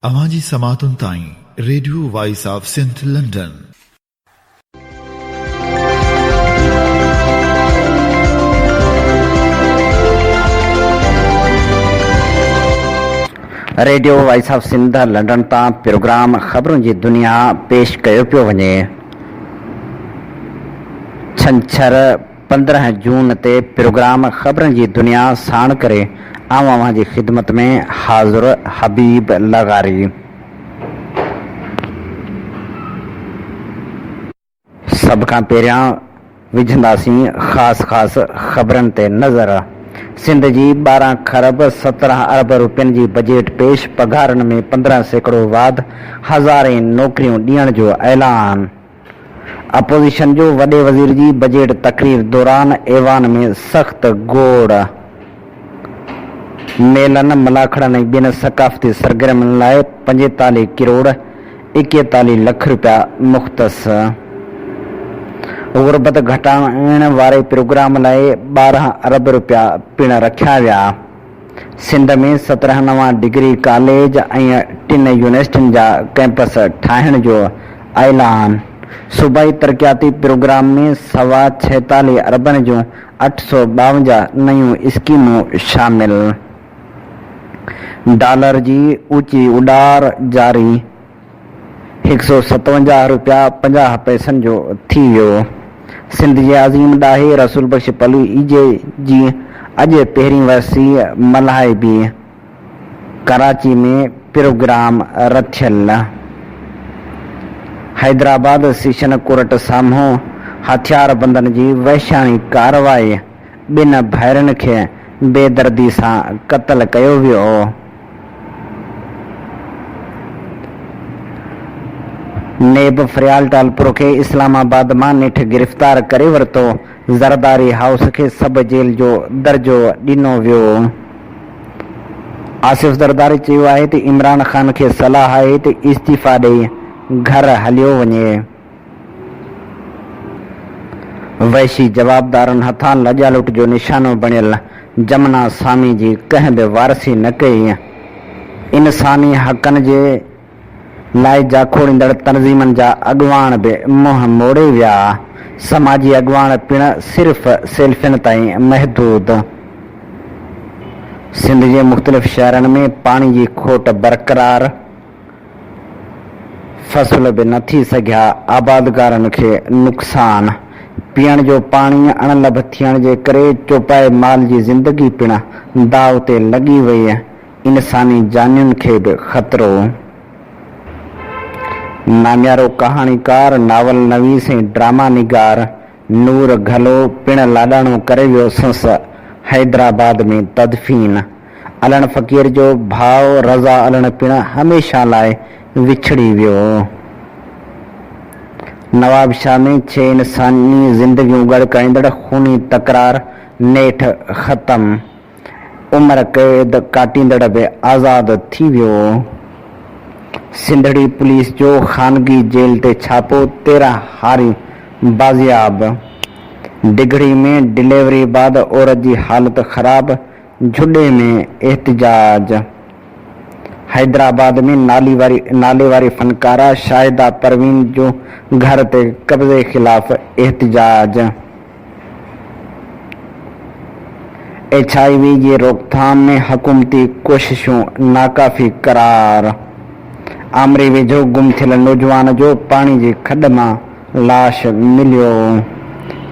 اوهان جي سماعتن تائين radio voice of Sindh London. Radio voice of Sindh London تان پروگرام خبرن جي دنيا پيش ڪيو پيو وڃي. ڇنڇر 15 جون تي پروگرام خبرن جي دنيا ساڻ ڪري آئون اوهان جي خدمت ۾ حاضر حبيب لغاري. سڀ کان پهريان وجهنداسين خاص خاص خبرن تي نظر. سنڌ جي 12 کرب 17 ارب روپين جي بجيٽ پيش، پگهارن ۾ 15% واڌ، هزارين نوڪريون ڏيڻ جو اعلان. اپوزيشن جو وڏي وزير جي بجيٽ تقرير دوران ايوان ۾ سخت گوڙ، ميلن، ملاکڙن ۽ ٻين ثقافتي سرگرمين لاء 45 ڪروڙ 41 لک رپيا مختص، غربت گهٽائڻ واري پروگرام لاء 12 ارب رپيا پڻ رکيا ويا. سنڌ ۾ 17 نوان ڊگري ڪاليج ۽ ٽن يونيورسٽين جا ڪئمپس ٺاهڻ جو اعلان، صوبائي ترقياتي پروگرام ۾ سوا 46 اربن جون 852 نيون اسڪيمون شامل، ڊالر جي اوچي اڏار جاري. 157 روپيا 50 پئسن جو ٿي ويو. سنڌ جي عظيم ڏاهي رسول بخش پليجي جي اڄ پهرين ورسي ملهائبي، ڪراچي ۾ پروگرام رٿيل. حيدرآباد سيشن ڪورٽ سامهون هٿياربندن جي وحشياڻي ڪارروائي، ٻن ڀائرن کي بيدردي سان قتل ڪيو ويو. نيب فريال ٽالپر کي اسلام آباد مان نيٺ گرفتار ڪري ورتو، زرداري هائوس کي سب جيل جو درجو ڏنو ويو. آصف زرداري چيو آهي ته عمران خان کي صلاح آهي ته استعيفيٰ ڏئي گهر هليو وڃي. وحشي جوابدارن هٿان لڄالوٽ جو نشانو بڻيل جمنا سامي جي ڪنهن به وارثي نه ڪئي. انساني حقن جي لاء جاکوڙيندڙ تنظيمن جا اڳواڻ به منهن موڙي ويا. سماجي اڳواڻ پڻ صرف سيلفين تائين محدود. سنڌ جي مختلف شهرن ۾ پاڻي جي کوٽ برقرار. فصل به نه ٿي سگهيا، آبادگارن کي نقصان، پيئڻ جو پاڻي اڻلڀ ٿيڻ جي ڪري چوپائي مال جي زندگي پڻ داء تي لڳي وئي، انساني جانين کي به خطرو. ناميارو ڪهاڻيڪار، ناول نويس ۽ ڊراما نگار نور گهلو پڻ لاڏاڻو ڪري ويو سنس حيدرآباد ۾ تدفين. علڻ فقير جو ڀاء رضا علڻ پڻ هميشه لاء وڇڙي ويو. نوابشاهه ۾ ڇهه انساني زندگيون ڳڙڪائيندڙ خوني تڪرار نيٺ ختم، عمر قيد ڪاٽيندڙ به آزاد ٿي ويو. سنڌڙي پوليس جو خانگي جيل تي ڇاپو، 13 هاري بازياب. ڊگهڙي ۾ ڊليوري بعد عورت جي حالت خراب، جهڏي ۾ احتجاج، حيدرآباد ۾ ناليواري فنڪاره شاهده پروين جو گهر تي قبضي خلاف احتجاج، ايڇ I V جي روڪٿام ۾ حڪومتي ڪوششون ناڪافي قرار، آمري ويجهو گم ٿيل نوجوان جو پاڻي جي کڏ مان لاش مليو،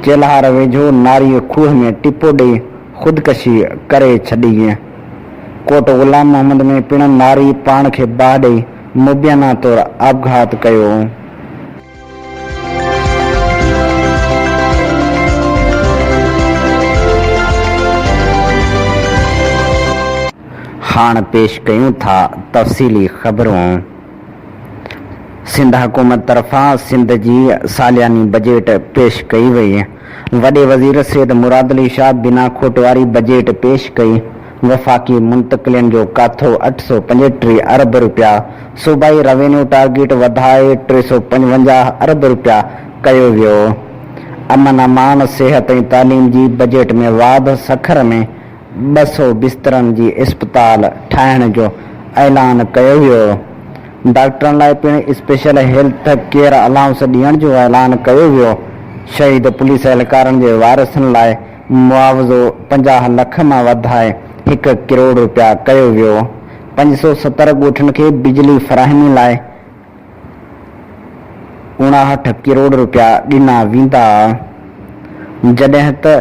چيلهار ويجهو ناريء کوهه ۾ ٽپو ڏئي خودڪشي ڪري ڇڏي. ڪوٽ غلام محمد ۾ پڻ ناري پاڻ کي باهه ڏئي مبينا طور آپگهات ڪيو. هاڻ پيش ڪيون ٿا تفصيلي خبرون. سنڌ حڪومت طرفان سنڌ جي سالياني بجيٽ پيش ڪئي وئي. وڏي وزير سيد مراد علي شاهه بنا کوٽ واري بجيٽ پيش ڪئي. وفاقي منتقلين جو ڪاٿو 835 ارب رپيا، صوبائي روينيو ٽارگيٽ وڌائي 355 ارب رپيا ڪيو ويو. امن امان، صحت ۽ تعليم جي بجيٽ ۾ واڌ، سکر ۾ 200 بسترن جي اسپتال ٺاهڻ جو اعلان ڪيو ويو. ڊاڪٽرن لاء پڻ اسپيشل هيلٿ ڪيئر الائونس ڏيڻ جو اعلان ڪيو ويو. شهيد پوليس اهلڪارن جي وارثن لاء معاوضو 50 لک مان وڌائي هڪ ڪروڙ رپيا ڪيو ويو. 570 ڳوٺن کي بجلي فراهمي لاء 59 ڪروڙ رپيا ڏنا ويندا. جڏهن ته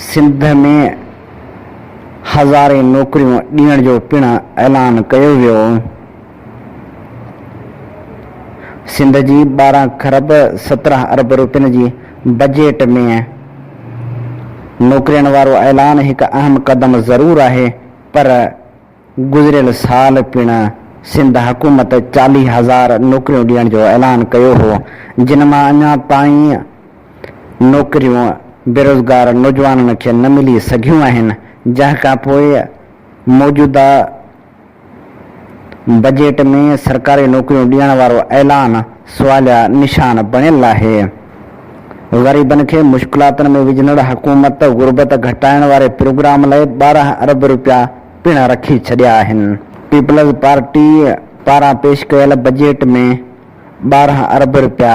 سنڌ ۾ هزارين نوڪريون ڏيڻ جو پڻ اعلان ڪيو ويو. سنڌ جي 12 کرب 17 ارب روپين جي بجيٽ ۾ نوڪرين وارو اعلان هڪ اهم قدم ضرور آهي پر گذريل سال پڻ سنڌ حڪومت 40 هزار نوڪريون ڏيڻ جو اعلان ڪيو هو جن مان اڃا تائين نوڪريون بيروزگار نوجوانن کي نه ملي سگهيون آهن جنهن کانپوء موجوده بجيٽ ۾ سرڪاري نوڪريون ڏيڻ وارو اعلان سواليا نشان بڻيل آهي. غريبن کي مشڪلاتن ۾ وجهندڙ حڪومت غربت گهٽائڻ واري پروگرام لاء 12 ارب رپيا پڻ رکي ڇڏيا آهن. پيپلز پارٽي پاران پيش ڪيل بجيٽ ۾ 12 ارب رپيا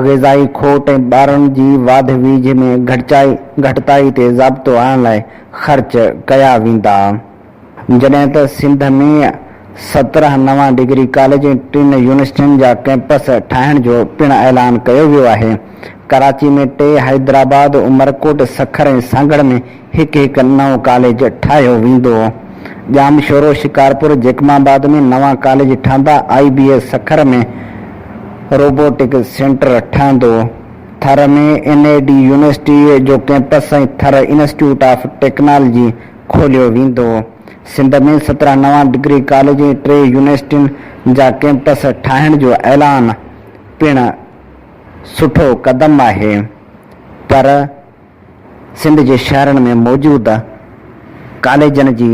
غذائي کوٽ ۽ ٻارن جي واڌ ويجهه ۾ گهٽتائي تي ضابطو آڻڻ لاء خرچ ڪيا ويندا. جڏهن ته سنڌ ۾ 17 نوان ڊگري ڪاليج ۽ ٽن يونيورسٽين جا ڪئمپس ٺاهڻ جو پڻ اعلان ڪيو ويو آهي. ڪراچي ۾ ٽي، حيدرآباد، عمرڪوٽ، سکر ۽ سانگهڙ ۾ هڪ هڪ نئون ڪاليج ٺاهيو ويندو. ڄامشورو، شڪارپور، جيڪب آباد ۾ نوان ڪاليج ٺهندا، I B A Sukkur ۾ robotic centre ٺهندو. Thar ۾ N E D university جو campus ۽ Thar institute of technology کوليو ويندو. سنڌ ۾ 17 نوان ڊگري ڪاليج ۽ ٽي يونيورسٽين جا ڪئمپس ٺاهڻ جو اعلان پڻ سٺو قدم آهي پر سنڌ جي شهرن ۾ موجود ڪاليجن جي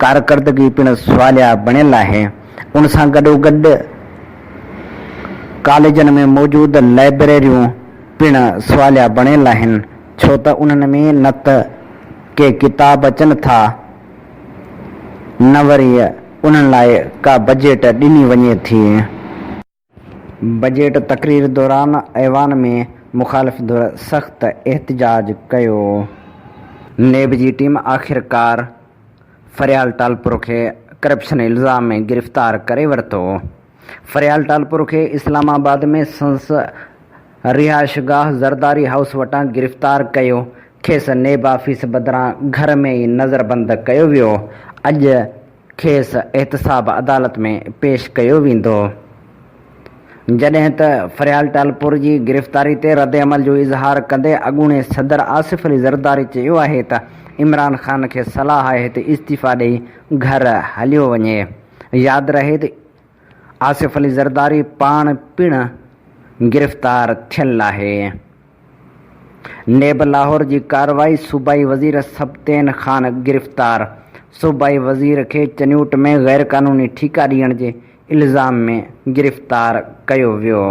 ڪارڪردگي پڻ سواليا بڻيل آهي. ان سان گڏوگڏ ڪاليجن ۾ موجود لائبريريون پڻ سواليا بڻيل آهن. ڇو ته انهن ۾ نه ته ڪي ڪتاب اچن ٿا نه وري انهن لاء ڪا بجيٽ ڏني وڃي ٿي. بجيٽ تقرير دوران ايوان ۾ مخالف ڌر سخت احتجاج ڪيو. نيب جي ٽيم آخرڪار فريال ٽالپر کي ڪرپشن الزام ۾ گرفتار ڪري ورتو. فريال ٽالپر کي اسلام آباد ۾ سندس رهائشگاهه زرداري هائوس وٽان گرفتار ڪيو، کيس نيب آفيس بدران گهر ۾ ئي نظربند ڪيو ويو، اڄ کيس احتساب عدالت ۾ پيش ڪيو ويندو. جڏهن ته فريال ٽالپر جي گرفتاري تي ردعمل جو اظهار ڪندي اڳوڻي صدر آصف علي زرداري چيو آهي ته عمران خان کي صلاح آهي ته استعيفيٰ ڏئي گهر هليو وڃي. ياد رهي ته آصف علي زرداري پاڻ پڻ گرفتار ٿيل آهي. نيب لاهور جي ڪارروائي، صوبائي وزير سبطين خان گرفتار، صوبائي وزير کي چنيوٽ ۾ غيرقانوني ٺيڪا ڏيڻ جي الزام ۾ گرفتار ڪيو ويو.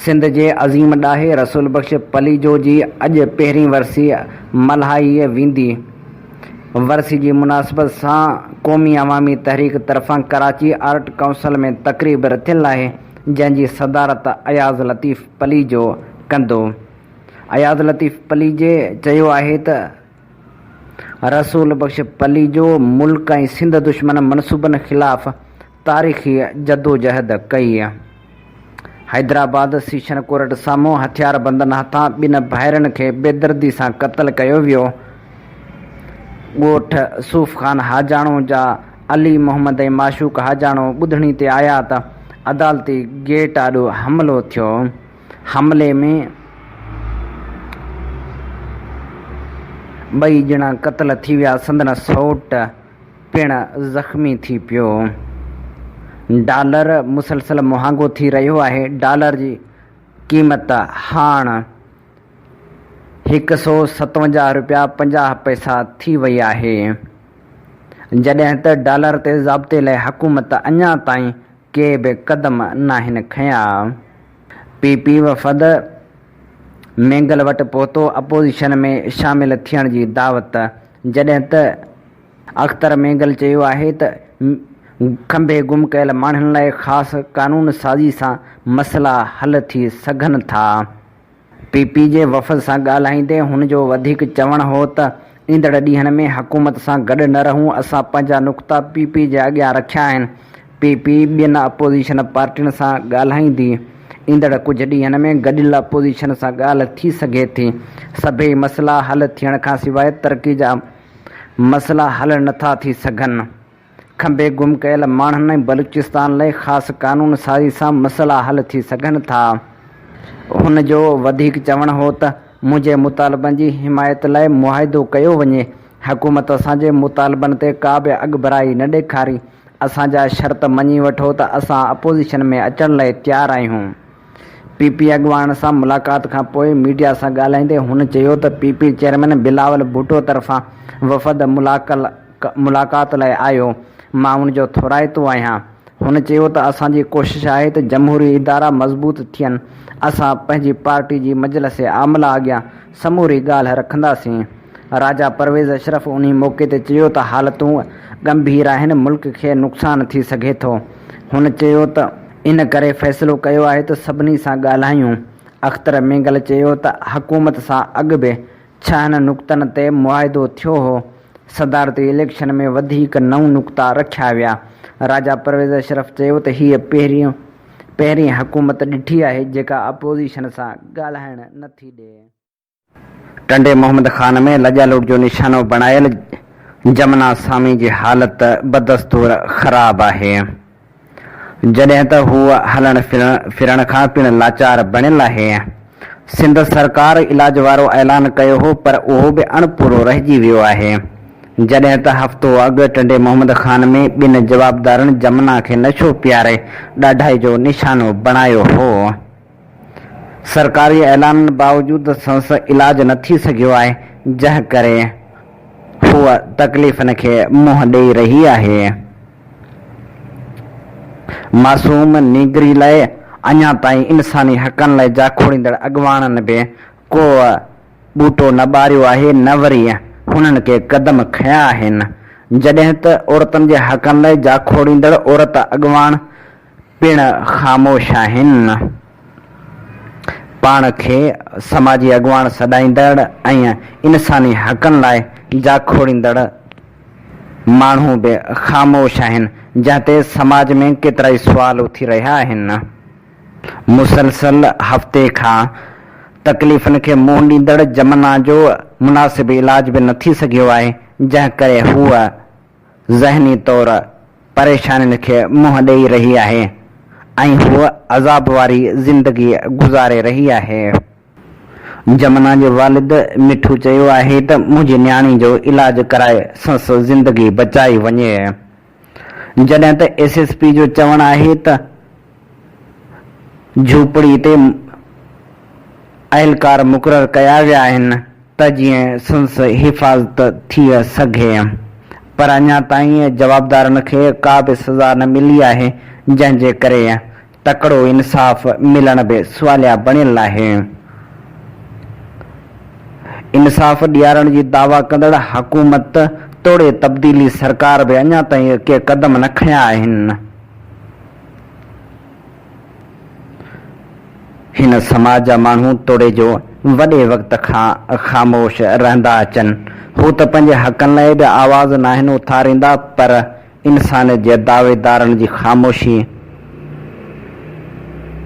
سنڌ جي عظيم ڏاهي رسول بخش پليجو جي اڄ پهرين ورسي ملهائي ويندي. ورسي جي مناسبت سان قومي عوامي تحريڪ طرفان ڪراچي آرٽ ڪائونسل ۾ تقريب رٿيل آهي، جنهن جي صدارت اياز لطيف پليجو ڪندو. اياز لطيف پليجي چيو آهي ته رسول بخش پليجو ملڪ ۽ سنڌ دشمن منصوبن خلاف تاريخي جدوجهد ڪئي. حيدرآباد سيشن ڪورٽ سامهون هٿياربندن هٿان ٻن ڀائرن کي بيدردي سان قتل ڪيو ويو. ڳوٺ صوف خان حاجاڻو جا علي محمد ۽ معشوق حاجاڻو ٻڌڻي تي آيا ته عدالتي گيٽ آڏو حملو ٿيو. حملي ۾ ٻئي ڄڻا قتل ٿي ويا سندن سئوٽ پڻ زخمي ٿي پيو. ڊالر مسلسل مهانگو ٿي رهيو آهي، ڊالر جي قيمت هاڻ 157 رپيا 50 پئسا ٿي وئي آهي، جڏهن ته ڊالر تي ضابطي لاء حڪومت اڃا تائين ڪي به قدم ناهن کنيا. پي پي وفد مينگل وٽ پهتو، اپوزيشن ۾ شامل ٿيڻ جي دعوت، جڏهن ته اختر مينگل چيو آهي ته کنڀي گم ڪيل ماڻهن لاء خاص قانون سازي سان مسئلا حل ٿي سگهن ٿا. پي پي جي وفد سان ڳالهائيندي هن جو وڌيڪ چوڻ هو ته ايندڙ ڏينهن ۾ حڪومت سان گڏ نه رهون، اسان پنهنجا نقطا پي پي جي اڳيان رکيا آهن، پي پي ٻين اپوزيشن پارٽين سان ڳالهائيندي، ايندڙ ڪجهه ڏينهن ۾ گڏيل اپوزيشن سان ڳالهه ٿي سگهي ٿي، سڀئي مسئلا حل ٿيڻ کانسواء ترقي جا مسئلا حل نٿا ٿي سگهن. کنڀي گم ڪيل ماڻهن ۽ بلوچستان لاء خاص قانون سازي سان مسئلا حل ٿي سگهن ٿا. هن جو وڌيڪ چوڻ هو ته منهنجي مطالبن جي حمايت لاء معاهدو ڪيو وڃي، حڪومت اسان جي مطالبن تي ڪا به اڳڀرائي نه ڏيکاري، اسان جا شرط مڃي وٺو ته اسان اپوزيشن ۾ اچڻ لاء تيار آهيون. پي پي اڳواڻن سان ملاقات کان پوء ميڊيا سان ڳالهائيندي هن چيو ته P P chairman Bilawal Bhutto طرفان وفد ملاقات لاء آيو، مان ان جو ٿورائتو آهيان. هن چيو ته اسان جي ڪوشش آهي ته جمهوري ادارا مضبوط ٿين، اسان پنهنجي پارٽي جي مجلس عامله اڳيان سموري ڳالهه رکنداسين. راجا پرويز اشرف انهي موقعي تي چيو ته حالتون ڳنڀير آهن، ملڪ کي نقصان ٿي سگهي ٿو. هن چيو ته ان ڪري فيصلو ڪيو آهي ته سڀني سان ڳالهايون. اختر مينگل چيو ته حڪومت سان اڳ به ڇهن نقطن تي معاهدو ٿيو هو، صدارتي اليڪشن ۾ وڌيڪ نو نقطا رکيا ويا. راجا پرويز اشرف چيو ته هيء پهرين پهرين حڪومت ڏٺي آهي جيڪا اپوزيشن سان ڳالهائڻ نه ٿي ڏئي. ٽنڊي محمد خان ۾ لڄالوٽ جو نشانو بڻايل جمنا سامي جي حالت بدستور خراب آهي، جڏهن ته هوء هلڻ ڦرڻ کان پڻ لاچار بڻيل آهي. سنڌ سرڪار علاج وارو اعلان ڪيو هو پر اهو به اڻپورو رهجي ويو آهي، جڏهن ته هفتو اڳ ٽنڊي محمد خان ۾ ٻن جوابدارن جمنا کي نشو پياري ڏاڍائي جو نشانو بڻايو هو. سرڪاري اعلانن باوجود سندس علاج نه ٿي سگهيو آهي، جنهن ڪري هوء تڪليفن کي منهن ڏئي رهي آهي. معصوم نينگري لاء اڃا تائين انساني حقن لاء جاکوڙيندڙ اڳواڻن به ڪو ٻوٽو نه ٻاريو آهي نه وري هنن ڪي قدم کنيا آهن، جڏهن ته عورتن جي حقن لاء جاکوڙيندڙ عورت اڳواڻ پڻ خاموش آهن. پاڻ کي سماجي اڳواڻ سڏائيندڙ ۽ انساني حقن لاء جاکوڙيندڙ ماڻهو به خاموش آهن، جنهن تي سماج ۾ ڪيترائي سوال اٿي رهيا آهن. مسلسل هفتي کان تڪليفن کي منهن ڏيندڙ جمنا جو مناسب علاج به نه ٿي سگهيو آهي، جنهن ڪري هوء ذهني طور پريشانين کي منهن ڏئي رهي آهي ۽ هوء عذاب واري زندگي گذاري رهي آهي. جمنا جي والد مٺو چيو آهي ته منهنجي نياڻي جو علاج ڪرائي سنس زندگي بچائي وڃي. جڏهن ته ايس ايس پي جو چوڻ آهي ته جهوپڙي تي اهلڪار مقرر ڪيا ويا آهن ته جيئن سندس حفاظت ٿي سگهي پر اڃا تائين جوابدارن کي ڪا به سزا نه ملي آهي جنهن جي ڪري تڪڙو انصاف ملڻ به سواليا بڻيل آهي. انصاف ڏيارڻ جي دعويٰ ڪندڙ حڪومت توڙي تبديلي سرڪار به اڃا تائين ڪي قدم نه کنيا آهن. هن سماج جا ماڻهو توڙي جو وڏي وقت کان خاموش رهندا اچن، هو ته پنهنجي حقن لاء به آواز ناهن اٿاريندا پر انسانيت جي دعويدارن جي خاموشي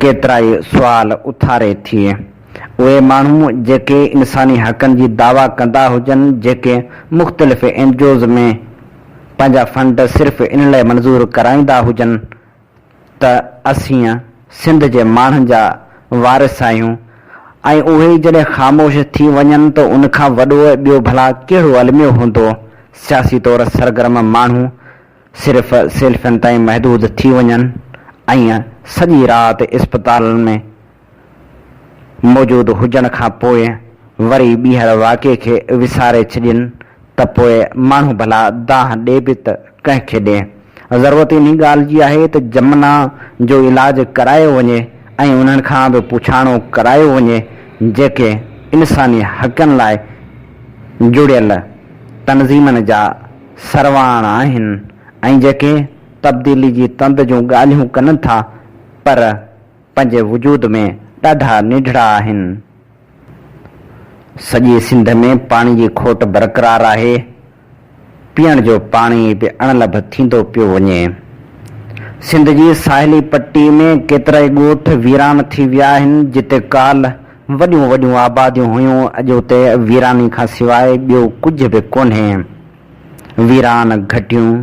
ڪيترائي سوال اٿاري ٿي. اهي ماڻهو جيڪي انساني حقن جي دعويٰ ڪندا هجن، جيڪي مختلف اين جي اوز ۾ پنهنجا فنڊ صرف ان لاء منظور ڪرائيندا هجن ته اسين سنڌ جي ماڻهن جا وارث آهيون ۽ اهي ئي جڏهن خاموش ٿي وڃن ته ان کان وڏو ٻيو ڀلا ڪهڙو الميو هوندو؟ سياسي طور سرگرم ماڻهو صرف سيلفين تائين محدود ٿي وڃن ۽ سڄي رات اسپتالن ۾ موجود هجڻ کان پوء وري ٻيهر واقعي کي وساري ڇڏين ته پوء ماڻهو ڀلا دانهن ڏي به ته ڪنهن کي ڏي. ضرورت انهي ڳالهه جي آهي ته جمنا جو علاج ڪرايو وڃي ۽ انهن کان به پڇاڻو ڪرايو وڃي جيڪي انساني حقن لاء جڙيل تنظيمن جا سرواڻ آهن ۽ جيڪي. تبديلي جي تند جون ڳالهيون ڪن ٿا پر پنهنجي وجود ۾ ڏاڍا ننڍڙا آهن. سڄي سنڌ ۾ پاڻي جي کوٽ برقرار آهي، پيئڻ جو پاڻي به اڻلڀ ٿيندو پيو وڃي. سنڌ جي ساحلي پٽي ۾ ڪيترائي ڳوٺ ويران ٿي ويا آهن، جتي ڪالهه وڏيون وڏيون آباديون هيون، اڄ اتي ويراني کان سواء ٻيو ڪجهه به ڪونهي. ويران گهٽيون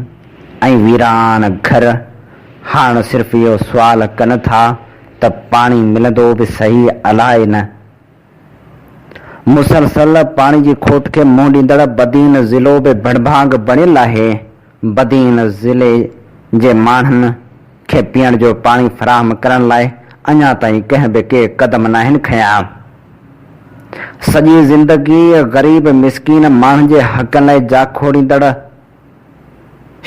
۽ ويران گهر هاڻ صرف اهو سوال ڪن ٿا ته پاڻي ملندو به سهي الائي نه؟ مسلسل پاڻي جي کوٽ کي منهن ڏيندڙ بدين ضلعو به ڀڙڀانگ بڻيل آهي، بدين ضلعي جي ماڻهن کي پيئڻ جو پاڻي فراهم ڪرڻ لاء اڃا تائين ڪنهن به ڪي قدم ناهن کنيا. سڄي زندگي غريب مسڪين ماڻهن جي حقن لاء جاکوڙيندڙ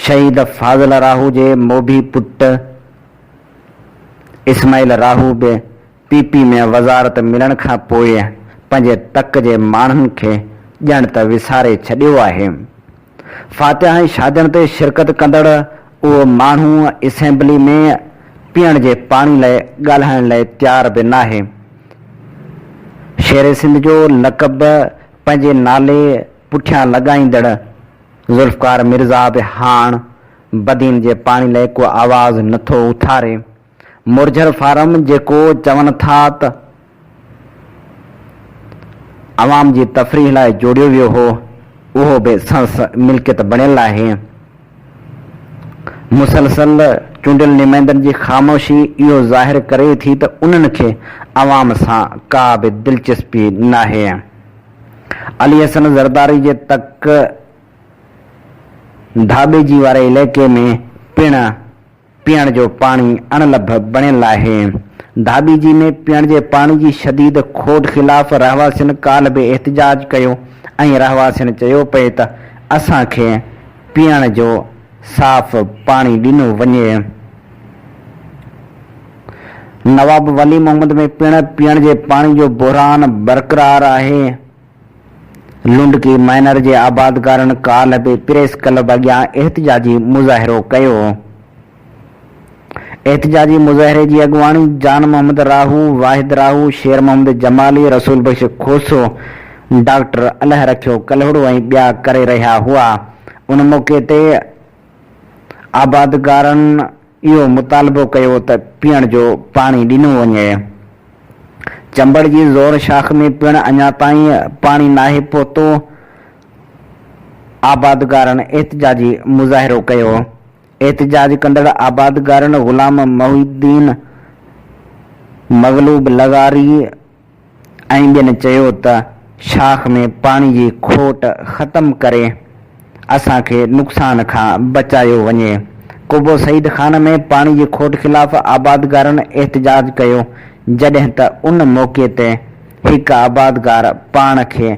شهيد فاضل راهو جي موڀي پٽ اسماعيل راهو به پي پي ۾ وزارت ملڻ کان پوء پنهنجي تڪ جي ماڻهن کي ڄڻ ته وساري ڇڏيو آهي. فاتحه ۽ شادين تي شرڪت ڪندڙ اهو ماڻهو اسيمبلي ۾ پيئڻ جي پاڻي لاء ڳالهائڻ لاء تيار به ناهي. شير سنڌ جو لقب پنهنجي نالي پٺيان لڳائيندڙ ذوالفقار مرزا به هاڻ بدين جي پاڻي لاء ڪو آواز نٿو اٿاري. مورجھر فارم جيڪو چون ٿا ته عوام جي تفريح لاء جوڙيو ويو هو، اهو به سندس ملڪيت بڻيل آهي. مسلسل چونڊيل نمائندن جي خاموشي اهو ظاهر ڪري ٿي ته انهن کي عوام سان ڪا به دلچسپي ناهي. علي حسن زرداري جي تڪ ڌاٻيجي واري علائقي ۾ پڻ پيئڻ جو پاڻي اڻلڀ بڻيل آهي. ڌاٻيجي ۾ پيئڻ جي پاڻي جي شديد کوٽ خلاف رهواسين ڪالهه به احتجاج ڪيو ۽ رهواسين چيو پئي ته اسان کي پيئڻ جو صاف پاڻي ڏنو وڃي. نواب ولي محمد ۾ پڻ پيئڻ جي پاڻي جو بحران برقرار آهي. لنڊڪي مائنر جي آبادگارن ڪالهه به پريس ڪلب اڳيان احتجاجي مظاهرو ڪيو. احتجاجي مظاهري جي اڳواڻي جان محمد راهو، واحد راهو، شير محمد جمالي، رسول بخش کوسو، ڊاڪٽر الهه رکيو ڪلهوڙو ۽ ٻيا ڪري رهيا هئا. ان موقعي تي آبادگارن اهو مطالبو ڪيو ته پيئڻ جو پاڻي ڏنو وڃي. چمبڙ جي زور شاخ ۾ پڻ اڃا تائين پاڻي ناهي پهتو، آبادگارن احتجاجي مظاهرو ڪيو. احتجاج ڪندڙ آبادگارن غلام محي الدين، مغلوب لغاري، ۽ ٻين چيو ته شاخ ۾ پاڻي جي کوٽ ختم ڪري اسان کي نقصان کان بچايو وڃي. قبو سعيد خان ۾ پاڻي جي کوٽ خلاف آبادگارن احتجاج ڪيو جڏهن ته ان موقعي تي هڪ آبادگار پاڻ کي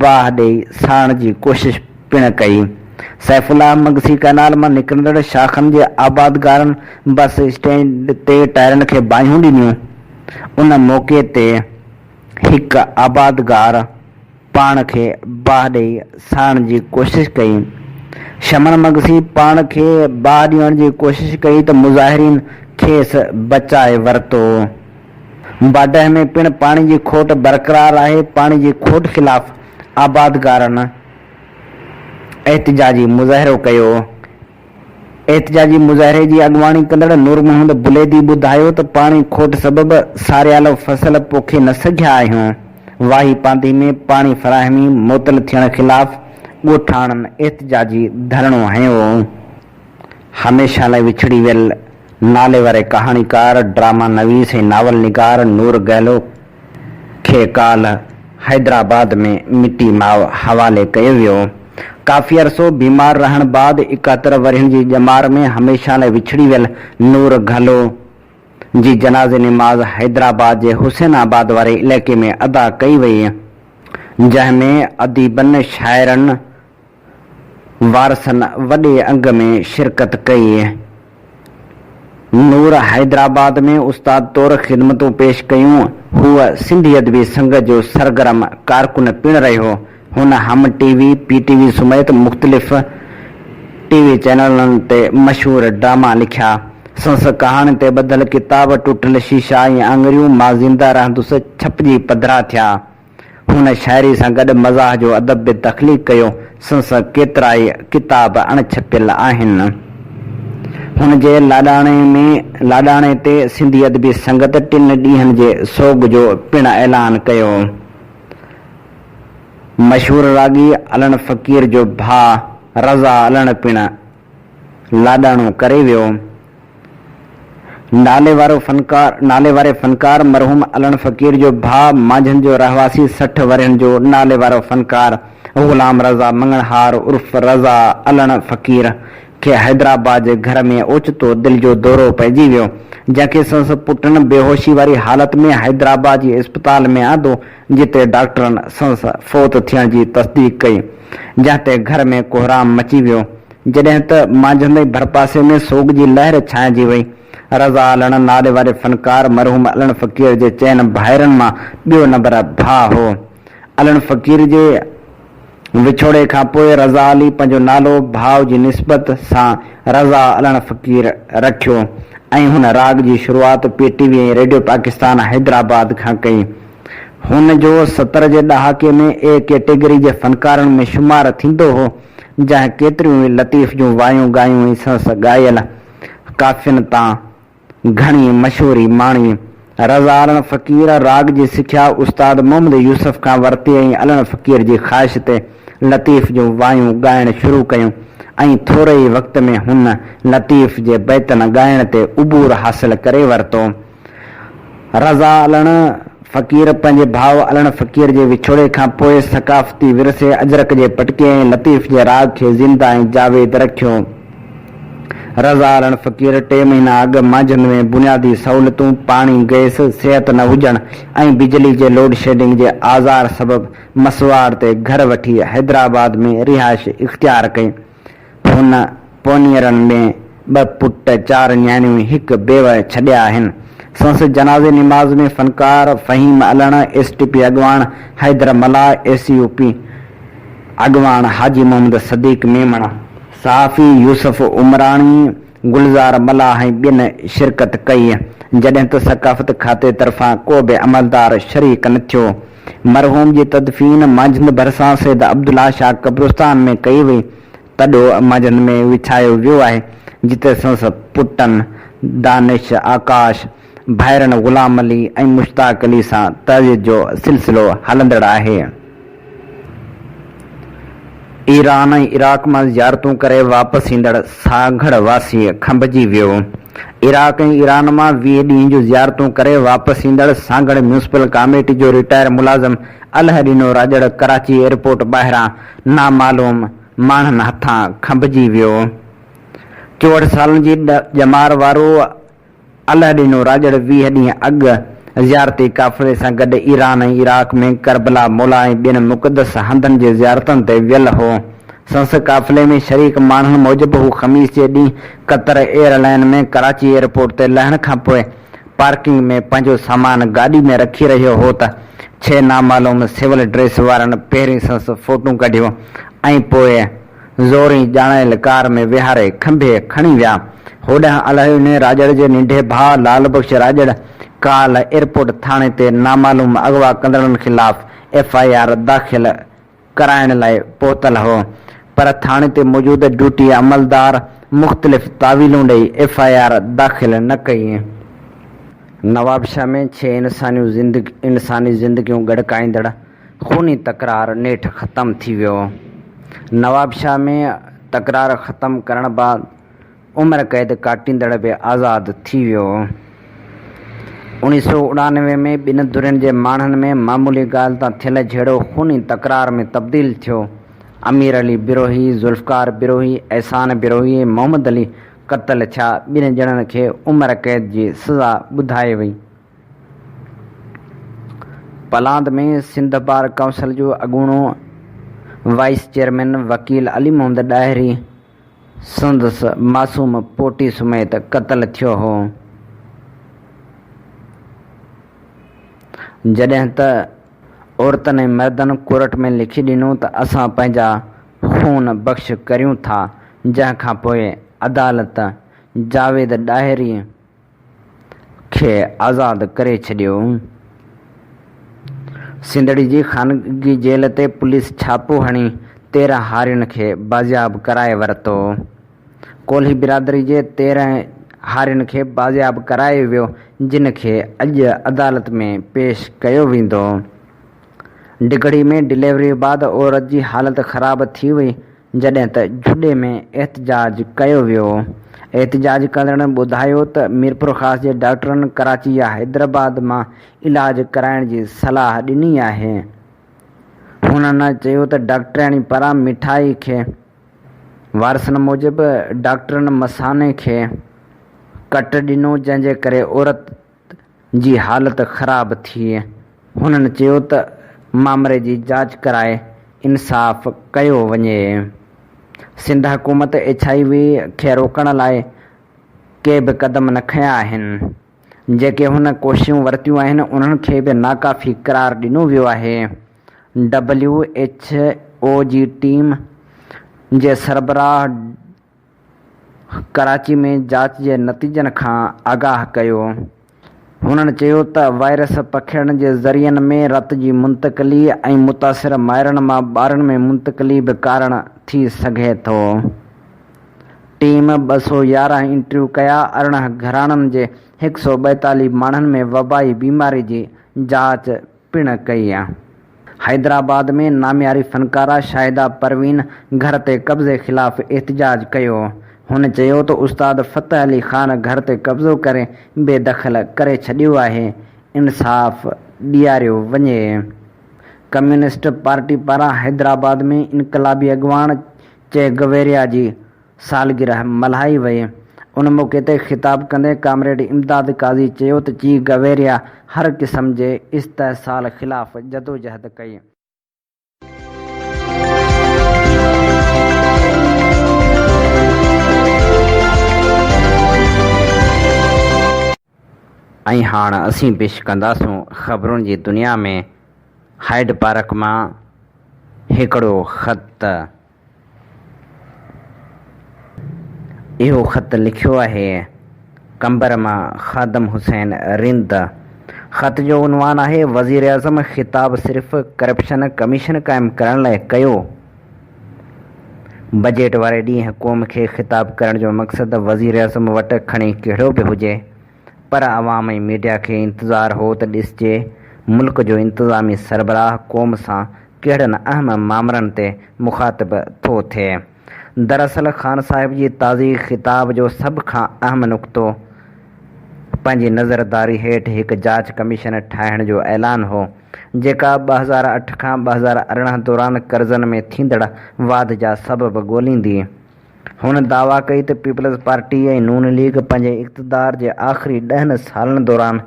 باهه ڏئي ساڙڻ جي ڪوشش پڻ ڪئي. سيف الله مگسي ڪئنال مان نڪرندڙ شاخن جي آبادگارن بس اسٽينڊ تي ٽائرن کي باهيون ڏنيون. ان موقعي تي هڪ آبادگار پاڻ کي باهه ڏئي ساڙڻ جي ڪوشش ڪئي. شمن مگسي پاڻ کي باهه ڏيڻ جي ڪوشش ڪئي ته مظاهرين کيس بچائي ورتو. باڊهه ۾ پڻ پاڻي جي کوٽ برقرار آهي، پاڻي جي کوٽ خلاف آبادگارن احتجاجي مظاهرو ڪيو. احتجاجي مظاهري جي اڳواڻي ڪندڙ نور محمد بليدي ٻڌايو ته پاڻي کوٽ سبب ساريالو فصل پوکي نه سگهيا آهيون، واهي پانڌي ۾ پاڻي فراهمي معطل ٿيڻ خلاف ڳوٺاڻن احتجاجي ڌرڻو هنيو. هميشه لاء وڇڙي ويل ناليواري ڪهاڻيڪار، ڊراما نويس ۽ ناول نگار نور گهلو کي ڪالهه حيدرآباد ۾ مٽي ماء حوالي ڪيو ويو. ڪافي عرصو بيمار رهڻ بعد 71 ورهين جي ڄمار ۾ هميشه لاء وڇڙي ويل نور گهلو جي جنازي نماز حيدرآباد جي حسين آباد واري علائقي ۾ ادا ڪئي وئي، جنهن ۾ اديبن، شاعرن، وارثن وڏي انگ ۾ شرڪت ڪئي. نور حيدرآباد ۾ استاد طور خدمتون پيش ڪيون. هو سنڌي ادبي سنگت جو سرگرم ڪارڪن پڻ رهيو. هن هم T V, P T V سميت مختلف ٽي وي چينلن تي مشهور ڊراما لکيا. سندس ڪهاڻين تي ٻڌل ڪتاب ٽٽل شيشا ۽ آڱريون مان زنده رهندس ڇپجي پڌرا ٿيا. هن شاعري سان گڏ مزاح جو ادب به تخليق ڪيو. سندس ڪيترائي ڪتاب اڻ ڇپيل آهن. هن جي لاڏاڻي ۾ لاڏاڻي تي سنڌي ادبي سنگت ٽن ڏينهن جي سوڳ جو پڻ اعلان ڪيو. مشهور راڳي علڻ فقير جو ڀاء رضا علڻ پڻ لاڏاڻو ڪري ويو. نالي وارو فنڪار نالي واري فنڪار مرحوم علڻ فقير جو ڀاء مانجهند جو رهواسي 60 ورهين جو نالي وارو فنڪار غلام رضا مڱڻهار عرف رضا علڻ فقير کي حيدرآباد جي گهر ۾ اوچتو دل جو دورو پئجي ويو جنهن کي سندس پٽن بيهوشي واري حالت ۾ حيدرآباد جي اسپتال ۾ آندو جتي ڊاڪٽرن سندس فوت ٿيڻ جي تصديق ڪئي، جنهن تي گهر ۾ ڪهرام مچي ويو، جڏهن ته مانجهند ۽ ڀرپاسي ۾ سوڳ جي لهر ڇانئجي وئي. رضا علڻ نالي واري فنڪار مرحوم علڻ فقير جي چئن ڀائرن مان ٻيو نمبر ڀاء هو. علڻ فقير جي وڇوڙي کان پوء رضا علي پنهنجو نالو ڀاء جي نسبت سان رضا علڻ فقير رکيو ۽ هن راڳ جي شروعات P T V ۽ radio Pakistan Hyderabad کان ڪئي. هن جو 70 جي ڏهاڪي ۾ اي ڪيٽيگري جي فنڪارن ۾ شمار ٿيندو هو، جنهن ڪيتريون ئي لطيف جون وايون ڳايون ۽ سندس ڳايل ڪافين تان گهڻي مشهوري ماڻي. رضا علڻ فقير راڳ جي سکيا استاد محمد يوسف کان ورتي ۽ علڻ فقير جي خواهش تي لطيف جون وايون ڳائڻ شروع ڪيون ۽ ٿوري ئي وقت ۾ هن لطيف جي بيتن ڳائڻ تي عبور حاصل ڪري ورتو. رضا علڻ فقير پنهنجي ڀاء علڻ فقير جي وڇوڙي کان پوء ثقافتي ورثي اجرڪ جي پٽڪي ۽ لطيف جي راڳ کي زنده ۽ جاويد رکيو. رضا علڻ فقير ٽي مهينا اڳ مانجهند ۾ بنيادي سهولتون، پاڻي، گئس، صحت نه هجڻ ۽ بجلي جي لوڊشيڊنگ جي آزار سبب مسواڙ تي گهر وٺي حيدرآباد ۾ رهائش اختيار ڪئي. هن پونيئرن ۾ ٻه پٽ، چار نياڻيون ۽ هڪ بيوه ڇڏيا آهن. سندس جنازي نماز ۾ فنڪار Fahim Allan, S T P اڳواڻ حيدر ملاح، ايس يو پي اڳواڻ حاجي محمد صديق ميمڻ، صحافي يوسف عمراڻي، گلزار ملاح ۽ ٻين شرڪت ڪئي، جڏهن ته ثقافت کاتي طرفان ڪو به عملدار شريڪ نه ٿيو. مرحوم جي تدفين مانجهند ڀرسان سيد عبدالله شاهه قبرستان ۾ ڪئي وئي، تڏو مانجهند ۾ وڇايو ويو آهي، جتي سندس پٽن دانش، آڪاش، ڀائرن غلام علي ۽ مشتاق علي سان تعزيت جو سلسلو هلندڙ آهي. ايران ۽ عراق مان زيارتون ڪري واپس ايندڙ سانگهڙ واسي کنڀجي ويو. عراق ۽ ايران مان 20 ڏينهن جون زيارتون ڪري واپس ايندڙ سانگهڙ ميونسپل ڪاميٽي جو رٽائر ملازم الهه ڏنو راڄڙ ڪراچي ايئرپورٽ ٻاهران نامعلوم ماڻهن هٿان کنڀجي ويو. 64 سالن جي ڄمار وارو الهه ڏنو راڄڙ 20 ڏينهن اڳ زيارتي قافلي سان گڏ ايران ۽ عراق ۾ ڪربلا مولا ۽ ٻين مقدس هنڌن جي زيارتن تي ويل هو. سندس قافلي ۾ شريڪ ماڻهن موجب هو خميس جي ڏينهن Qatar airline ۾ Karachi airport تي لهڻ کانپوء پارڪنگ ۾ پنهنجو سامان گاڏي ۾ رکي رهيو هو ته ڇهه نامعلوم سول ڊريس وارن پهرين سندس فوٽو ڪڍيو ۽ پوء زوري ڄاڻايل ڪار ۾ ويهاري کنڀي کڻي ويا. هوڏانهن الهيوني راڄڙ جي ننڍي ڀاء لال بخش راڄڙ ڪالهه ايئرپورٽ ٿاڻي تي نامعلوم اغوا ڪندڙن خلاف ايف I R داخل ڪرائڻ لاء پهتل هو پر ٿاڻي تي موجود ڊيوٽي عملدار مختلف تاويلون ڏئي ايف I R داخل نه ڪئي. نوابشاهه ۾ ڇهه انساني زندگيون ڳڙڪائيندڙ خوني تڪرار نيٺ ختم ٿي ويو. نوابشاهه ۾ تڪرار ختم ڪرڻ بعد عمر قيد ڪاٽيندڙ به آزاد ٿي ويو. 1999 ۾ ٻن ڌرين جي ماڻهن ۾ معمولي ڳالهه تان ٿيل جهيڙو خوني تڪرار ۾ تبديل ٿيو. امير علي بروهي، ذوالفقار بروهي، احسان بروهي ۽ محمد علي قتل ٿيا، ٻن ڄڻن کي عمر قيد جي سزا ٻڌائي وئي. پلاند ۾ سنڌ بار ڪائونسل جو اڳوڻو وائيس چيئرمين وڪيل علي محمد ڏاهري سندس معصوم پوٽي سميت قتل ٿيو هو، جڏهن ته عورتن ۽ مردن ڪورٽ ۾ لکي ڏنو ته اسان پنهنجا خون بخش ڪريون ٿا. جنهن کانپوء عدالت جاويد ڏاهري کي آزاد ڪري ڇڏيو. سنڌڙي جي خانگي جيل تي پوليس ڇاپو هڻي 13 هارين کي بازياب ڪرائي ورتو. ڪولهي برادري جي 13 هارين کي بازياب ڪرايو ويو جن کي اڄ عدالت ۾ پيش ڪيو ويندو. ڊگهڙي ۾ ڊليوري بعد عورت جي حالت خراب ٿي وئي جڏهن ته جهڏي ۾ احتجاج ڪيو ويو. احتجاج ڪندڙن ٻڌايو ته ميرپورخاص جي ڊاڪٽرن ڪراچي يا حيدرآباد مان علاج ڪرائڻ جي صلاح ڏني آهي. هنن چيو ته ڊاڪٽرياڻي پاران مٺائي کي وارثن موجب ڊاڪٽرن مثاني کي ڪٽ ڏنو جنهن جي ڪري عورت جي حالت خراب ٿي. هنن چيو ته مامري جي جاچ ڪرائي انصاف ڪيو وڃي. سنڌ حڪومت ايڇ I V کي روڪڻ لاء ڪي به قدم نه کنيا آهن. جيڪي هن ڪوششون ورتيون آهن انهن کي به ناڪافي قرار ڏنو ويو آهي. ڊبليو ايڇ او جي ٽيم جي سربراهه ڪراچي ۾ جاچ جي نتيجن کان آگاهه ڪيو. هنن چيو ته وائرس پکيڙڻ جي ذريعن ۾ رت جي منتقلي ۽ متاثر مائرن مان ٻارن ۾ منتقلي به ڪارڻ ٿي سگهي ٿو. ٽيم 211 انٽرويو ڪيا، 18 گهراڻن جي 142 ماڻهن ۾ وبائي بيماري جي جاچ پڻ ڪئي. حيدرآباد ۾ نامياري فنڪاره شاهده پروين گهر تي قبضي خلاف احتجاج ڪيو. هن چيو ته استاد فتح علي خان گهر تي قبضو ڪري بي دخل ڪري ڇڏيو آهي، انصاف ڏياريو وڃي. ڪميونسٽ پارٽي پاران حيدرآباد ۾ انقلابي اڳواڻ چي گويريا جي سالگرهه ملهائي وئي. ان موقعي تي خطاب ڪندي ڪامريڊ امداد قاضي چيو ته چي گويريا هر قسم جي استحصال خلاف جدوجهد ڪئي. ۽ هاڻ اسين پيش ڪنداسون خبرن جي دنيا ۾ هائيڊ پارڪ مان هڪڙو خط. اهو خط لکيو آهي قمبر مان خادم حسين رند. خط جو عنوان آهي وزيراعظم خطاب صرف ڪرپشن ڪميشن قائم ڪرڻ لاء ڪيو. بجيٽ واري ڏينهن قوم کي خطاب ڪرڻ جو مقصد وزيراعظم وٽ کڻي ڪهڙو به هجي پر عوام ۽ ميڊيا کي انتظار هو ته ڏسجي ملڪ جو انتظامي سربراهه قوم سان ڪهڙن اهم مامرن تي مخاطب ٿو ٿئي. دراصل خان صاحب جي تازي خطاب جو سڀ کان اهم نقطو پنهنجي نظرداري هيٺ هڪ جاچ ڪميشن ٺاهڻ جو اعلان هو، جيڪا 2008 کان 2018 دوران قرضن ۾ ٿيندڙ واڌ جا سبب ڳوليندي. هن دعويٰ ڪئي ته پيپلز پارٽي ۽ نون ليگ پنهنجي اقتدار جي آخري ڏهن سالن دوران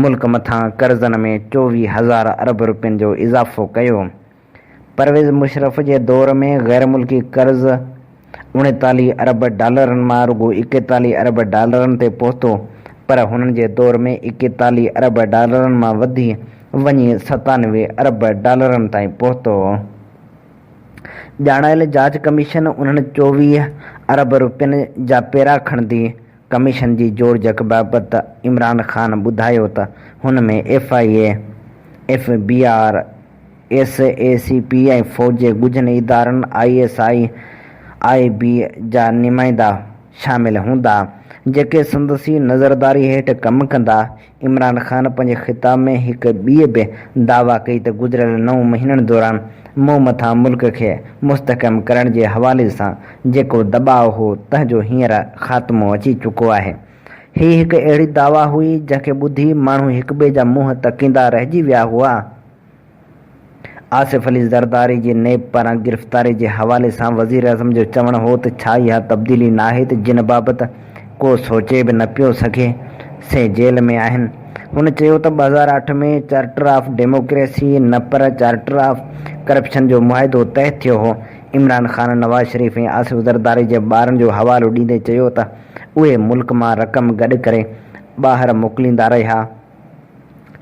ملڪ مٿان قرضن ۾ 24 هزار ارب رپين جو اضافو ڪيو. پرويز مشرف جي دور ۾ غيرملڪي قرض 39 ارب ڊالرن مان رڳو 41 ارب ڊالرن تي پهتو پر هنن جي دور ۾ 41 ارب ڊالرن مان وڌي وڃي 97 ارب ڊالرن تائين پهتو. ڄاڻايل جاچ ڪميشن انهن 24 ارب رپين جا پيرا کڻندي. ڪميشن جي جوڙجڪ بابت عمران خان ٻڌايو ته هن ۾ F I A, F B R, S E C P ۽ فوج جي ڳجهن ادارن I S I, I بي جا نمائندا شامل هوندا، جيڪي سندس ئي نظرداري هيٺ ڪم ڪندا. عمران خان پنهنجي خطاب ۾ هڪ ٻي به دعويٰ ڪئي ته گذريل نو مهينن دوران مون مٿان ملڪ کي مستحڪم ڪرڻ جي حوالي سان جيڪو دٻاء هو تنهن جو هينئر خاتمو اچي چڪو آهي. هي هڪ اهڙي دعويٰ هئي جنهن کي ٻڌي ماڻهو هڪٻئي جا منهن تڪيندا رهجي ويا هئا. آصف علي زرداري جي نيب پاران گرفتاري جي حوالي سان وزيراعظم جو چوڻ هو ته ڇا اها تبديلي ناهي ته جن بابت ڪو سوچي به نه پيو سگهي سي جيل ۾ آهن. هن چيو ته 2008 ۾ چارٽر آف ڊيموڪريسي نه پر چارٽر آف ڪرپشن جو معاهدو طئي ٿيو هو. عمران خان نواز شريف ۽ آصف زرداري جي ٻارن جو حوالو ڏيندي چيو ته اهي ملڪ مان رقم گڏ ڪري ٻاهر موڪليندا رهيا.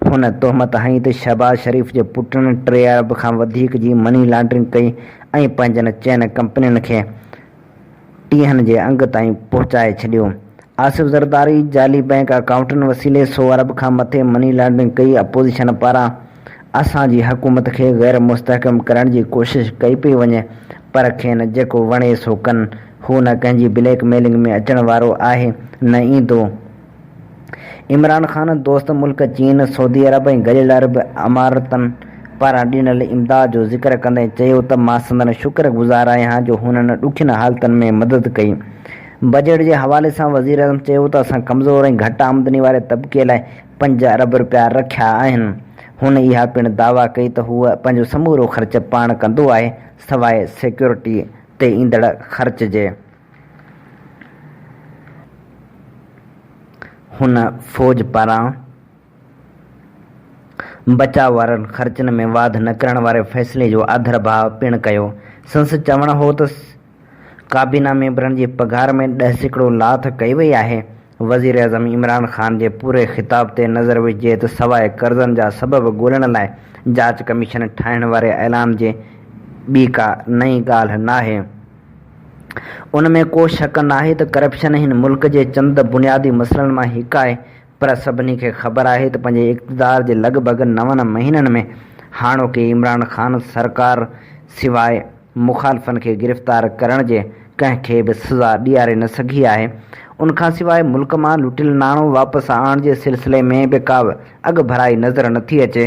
هن تهمت هنئي ته شهباز شريف جي پٽن ٽي ارب کان وڌيڪ جي مني لانڊرنگ ڪئي ۽ پنهنجن چئن ڪمپنين کي ٽيهن جي انگ تائين پهچائي ڇڏيو. آصف زرداري جعلي بئنڪ اڪائونٽن وسيلي سو ارب کان مٿي مني لانڊرنگ ڪئي، اپوزيشن پاران اسان جي حڪومت کي غير مستحڪم ڪرڻ جي ڪوشش ڪئي پئي وڃي پر کين جيڪو وڻي سو ڪن، هو نه ڪنهن جي بليڪ ميلنگ ۾ اچڻ وارو آهي نه ايندو. عمران خان دوست ملڪ چين، سعودي عرب ۽ گڏيل عرب امارتن پاران ڏنل امداد جو ذڪر ڪندي چيو ته مان سندن شڪر گذار آهيان جو هنن ڏکين حالتن ۾ مدد ڪئي. بجيٽ جي حوالي سان وزيراعظم چيو ته اسان ڪمزور ۽ گهٽ آمدني واري طبقي لاء پنج ارب رپيا رکيا آهن. هن اها پڻ دعويٰ ڪئي ته هو پنهنجو سمورو خرچ پاڻ ڪندو آهي سواء سيڪيورٽي تي ايندڙ خرچ جي. هن فوج پاران بچاء وارن خرچن ۾ واڌ نه ڪرڻ واري فيصلي جو آڌرڀاء پڻ ڪيو. سندس چوڻ هو ته ڪابينا ميمبرن جي پگهار ۾ 10% لاٿ ڪئي وئي آهي. وزيراعظم عمران خان جي پوري خطاب تي نظر وجهجي ته سواء قرضن جا سبب ڳولڻ لاء جاچ ڪميشن ٺاهڻ واري اعلان جي ٻي ڪا نئين ڳالهه ناهي. ان ۾ ڪو شڪ ناهي ته ڪرپشن هن ملڪ جي چند بنيادي مسئلن مان هڪ آهي پر سڀني کي خبر آهي ته پنهنجي اقتدار جي لڳ ڀڳ نون مهينن ۾ هاڻوڪي عمران خان سرڪار سواء مخالفن کي گرفتار ڪرڻ جي ڪنهن کي به سزا ڏياري نه سگهي آهي. ان کانسواء ملڪ مان لٽيل ناڻو واپس آڻڻ جي سلسلي ۾ به ڪا اڳڀرائي نظر نٿي اچي.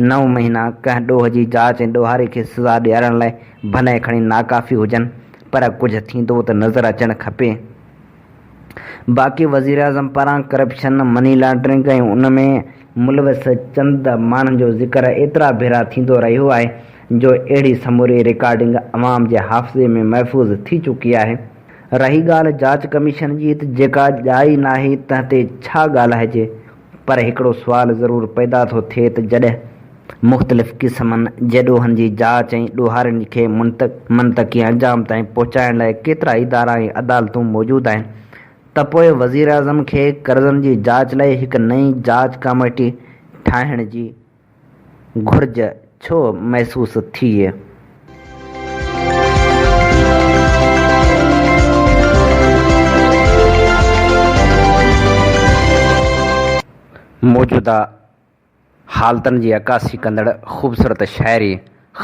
نو مهينا ڪنهن ڏوهه جي جاچ ۽ ڏوهاري کي سزا ڏيارڻ لاء ڀلي کڻي ناڪافي هجن پر ڪجهه ٿيندو ته نظر اچڻ کپي. باقي وزيراعظم پاران ڪرپشن، مني لانڊرنگ ۽ ان ۾ ملوث چند ماڻهن جو ذڪر ايترا ڀيرا ٿيندو رهيو آهي جو اهڙي سموري رڪارڊنگ عوام جي حافظي ۾ محفوظ ٿي چڪي آهي. رهي ڳالهه جاچ ڪميشن جي ته جيڪا ڄائي ناهي تنهن تي ڇا ڳالهائجي؟ پر هڪڙو سوال ضرور پيدا ٿو ٿئي ته جڏهن مختلف قسمن جي ڏوهن جي جاچ ۽ ڏوهارين کي منطقي انجام تائين پهچائڻ لاء ڪيترا ادارا ۽ عدالتون موجود آهن ته پوء وزيراعظم کي قرضن جي جاچ لاء هڪ نئين جاچ ڪاميٽي ٺاهڻ جي گهرج ڇو محسوس ٿي؟ موجوده حالتن جي عڪاسي ڪندڙ خوبصورت شاعري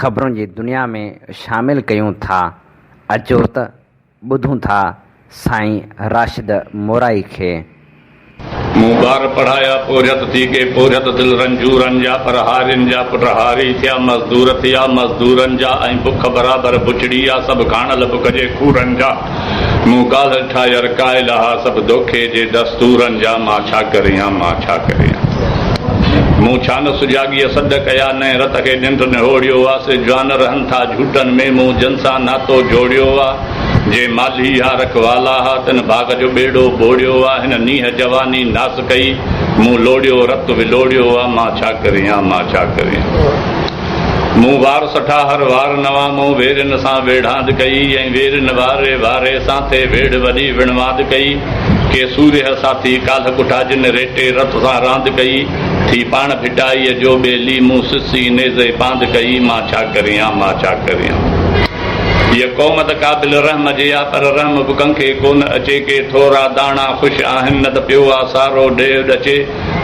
خبرن جي دنيا ۾ شامل ڪيون ٿا. اچو ته ٻڌون ٿا سائين راشد مورائي کي. مون ٻار پڙهايا پورهيت ٿي ڪي پورهيت دل رنجورن جا پر هارين جا پٽ هاري ٿيا مزدور ٿيا مزدورن جا ۽ بک برابر بڇڙي آ سڀ کاڻل بک جي کورن جا مون ڪالهه ڏٺا ير قائل ها سڀ دوکي جي دستورن جا مان ڇا ڪريان مان ڇا ڪريان مون ڇا نه سجاڳيء سڏ ڪيا نئين رت کي ننڊ نهوڙيو آ سي جوان رهن ٿا جهوٽن ۾ مون جن سان ناتو جوڙيو آ جي مالهي ها رکوالا ها تن باغ جو ٻيڙو ٻوڙيو آ هن نينهن جواني ناس ڪئي مون لوڙيو رت ولوڙيو آ مان ڇا ڪريان مان ڇا ڪريان مون وار سٺا هر وار نوان مون ويرين سان ويڙهاند ڪئي ۽ ويرين واري واري سان ٿي ويڙهه وڏي وڻواند ڪئي ڪي سورهيه ساٿي ڪالهه ڪٺا جن ريٽي رت سان راند ڪئي ٿي پاڻ ڀٽائيء جو ٻيلي مون سسي نيزي پاند ڪئي مان ڇا ڪريان مان ڇا ڪريان. هيء قوم ته قابل رحم جي آ پر رحم به ڪنکي ڪونه اچي ڪي ٿورا داڻا خوش آهن نه ته پيو آ سارو ڏيهه ڏچي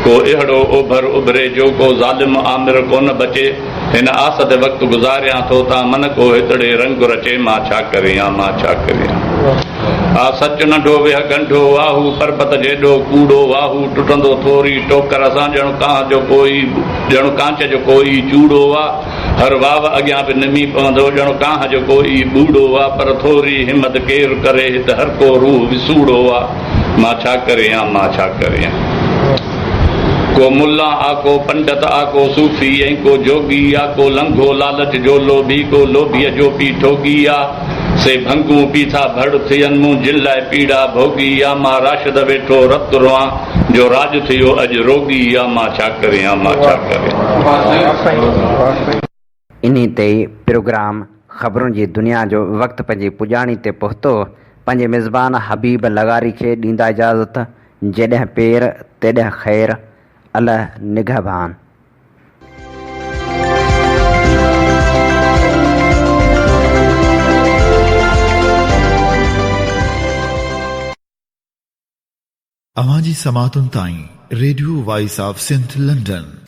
ڪو اهڙو اوڀر اڀري جو ڪو ظالم آمر ڪونه بچي هن آس تي وقت گذاريان ٿو تان من ڪو هتڙي رنگ رچي مان ڇا ڪريان مان ڇا ڪريان. آ سچ ننڍو ويهه ڳنڍو آ هو پربت جيڏو ڪوڙو آ هو ٽٽندو ٿوري ٽوڪر سان ڄڻ ڪانهه جو ڪوئي ڄڻ ڪانچ جو ڪوئي چوڙو آ هر واو اڳيان به نمي پوندو ڄڻ ڪانهه جو ڪوئي ٻوڙو آ پر ٿوري همت ڪير ڪري هت هر ڪو روح وسوڙو آ مان ڇا ڪريان مان ڇا ڪريان. ڪو ملان آ ڪو پنڊت آ ڪو صوفي ۽ ڪو جوڳي آ ڪو لنگهو لالچ جو لوڀي ڪو لوڀيء جو پي ٺوڳي آ سي ڀنگون پي ٿا ڀڙ ٿين مون جن لاء پيڙا ڀوڳي آ مان راشد ويٺو رت روئان جو راڄ ٿيو اڄ روڳي آ مان ڇا ڪريان مان ڇا ڪريان. انهي تي ئي پروگرام خبرن جي دنيا جو وقت پنهنجي پڄاڻي تي پهتو. پنهنجي ميزبان حبيب لغاري کي ڏيندا اجازت، جيڏهن پير تيڏهن خير، الله نگهبان. اوهان جي سماعتن تائين radio voice of Sindh London.